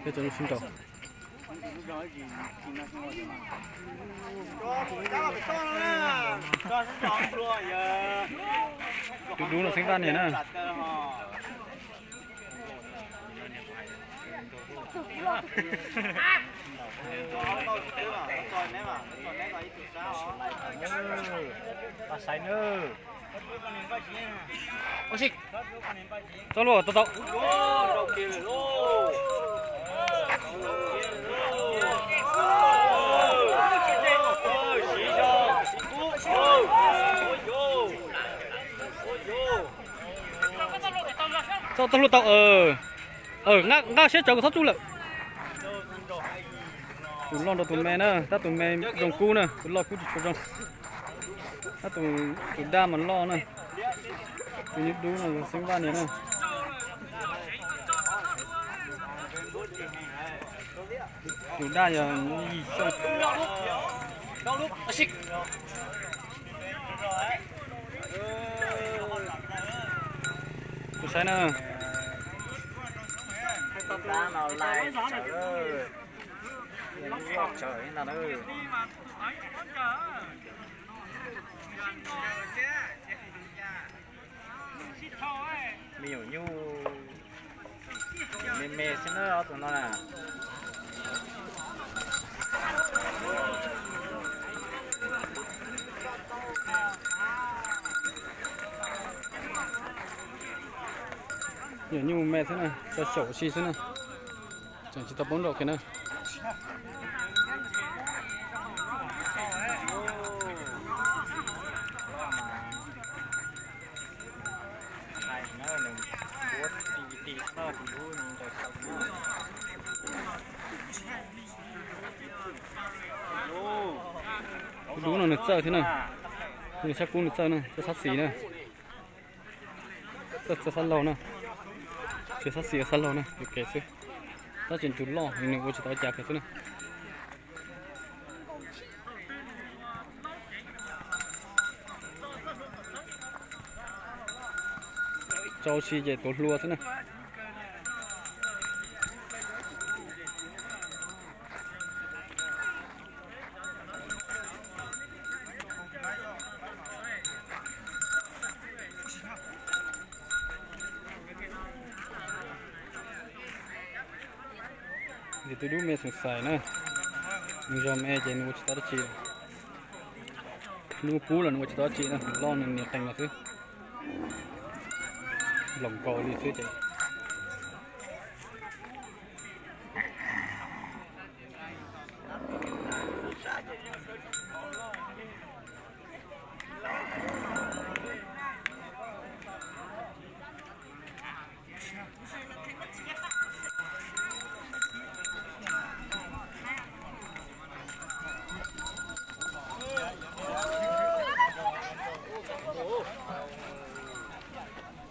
Peb tso lub sib nraus. Tus dub no xeeb vaj niam na. Txoj hlua tau tau. Txoj hlua tau. Nqa siab tsawv kuv txhob tsuj lawm. Tus loj nrog tus me na, tab tus me zoo kub na, tus loj kub tsis tshua zoo. Tab tus daj mas loj na. Tus nyuj dub no xeeb vaj niam na. Tus daj yog yim xyoo. Kuv saib na. Me nyuam nyuj me me xwb na, ob tug no na. Nyuam nyuj me xwb na, tso xyaum si xwb na. Tseem tsis tau poob nraum kiag na. Tus dub no nws txawj thiab na. Nws sab kub nws txawj na, txawj sab xis na. Txawj sab laug na. Txawj sab xis sab laug na, ua kev xwb. Tab sis tus loj nws ua tsis tau cas kiag xwb na. Tso si ces tuav hlua xwb na. Ces tus dub me xeem xais na, nws zog me ces nws ua tsis tau dab tsi. Lub kub los nws ua tsis tau dab tsi na, loj nws nias qees los xwb. Nploos nkaus li xwb ces.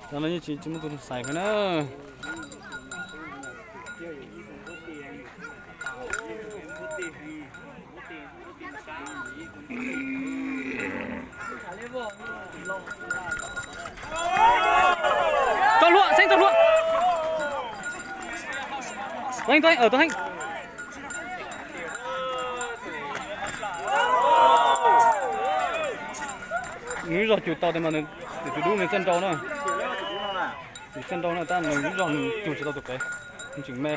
Cov no yeej tsis, tsis muaj tus xais kiag na. Tau luaj, xeeb tau luaj. Tuab Heej, Tuab Heej, Tuab Heej. Nws lub zog cug tau tes mas nws tus dub nws txawj nrau na. Nws txawj nrau na tab nws lub zog nws cug tsis tau tus qev, nws tseem me.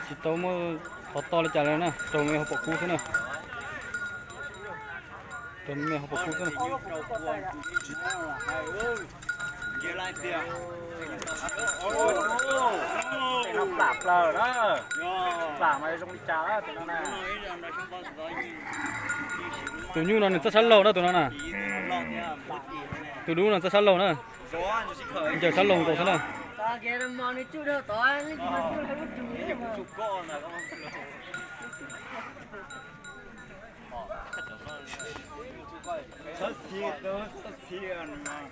Tsis tau muaj qhov toj li cas li na, raug me hauv paus kub xwb na. Raug me hauv paus kub xwb na. Plam plaws na. Plam mas zoo li cas tus no na. Tus nyuj no nws txawj sab laug na tus no na. Tus dub no txawj sab laug na. Ncaws sab laug nkaus xwb na.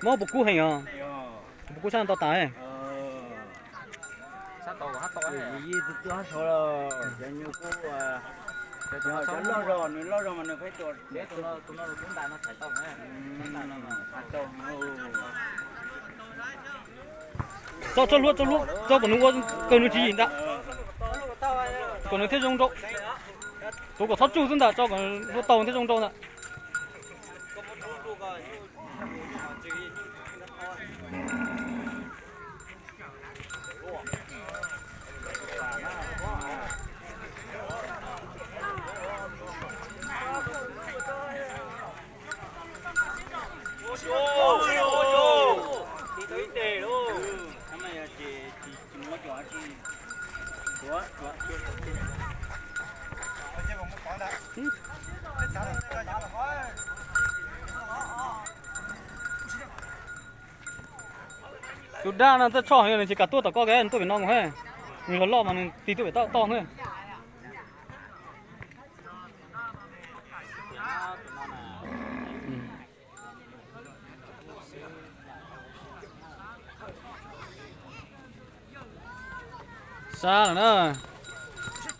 Mob puas kub heev os? Puas kub sab tau tas? Tso, tso hlua, tso hlua, tso kom nws ua, kawg nws tswv yim ntag, kom nws thiaj zoo nraug. Tuav kom txhob tsug xwb ntag, tso kom hlua tau thiaj zoo nraug ntag. Tus dab no txawj tshoj heev, nws tsis kam tuaj tom koj, nws tuaj pem no mus, nws los loj mas nws tig tuaj pem toj toj xwb. Sab lawm na,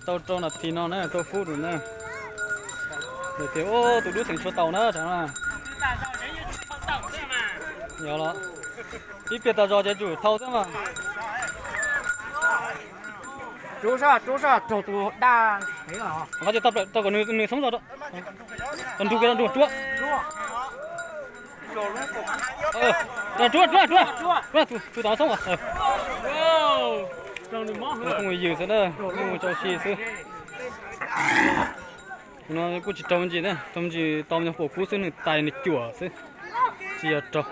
tau rau nas this no na, tau fub rau na. Tias tus dub xeem tshuav taus na, tsam na. Yog los, ib pliag tas zog ces tsum thau xwb mas. Rub sab, rub sab raug tus daj. Qhov tias tau plaws rau kom nws xoob zog, kom nrug kiag rau nrug ruab. Ruab, ruab, ruab, ruab, tus tom xoob. Phooj ywg xwb na, phooj ywg rau si xwb. Tus no kuj tsis raug me ntsis na, raug me ntsis tau nyuag puas kub xwb, nws tais nws cuam xwb. Tsis yog raug.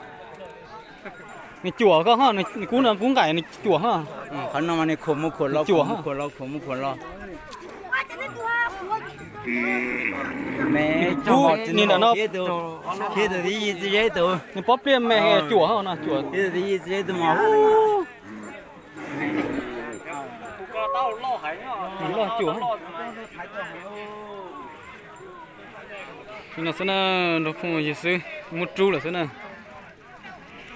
Nws cuam koj ho, nws kub no kub nqaim nws cuam ho. Qhov no mas nws khuam mus khuam los, cuam khuam mus khuam los, khuam mus khuam los. Me kub ni ntawm no. Thiab tus thib yim txiv zeb tus. Nws pob pliaj me cuam ho no cuam. Thib yim txiv zeb tus mas. Loj cuam. Li no xwb na, nrog phooj ywg xwb, muab rub lawm xwb na.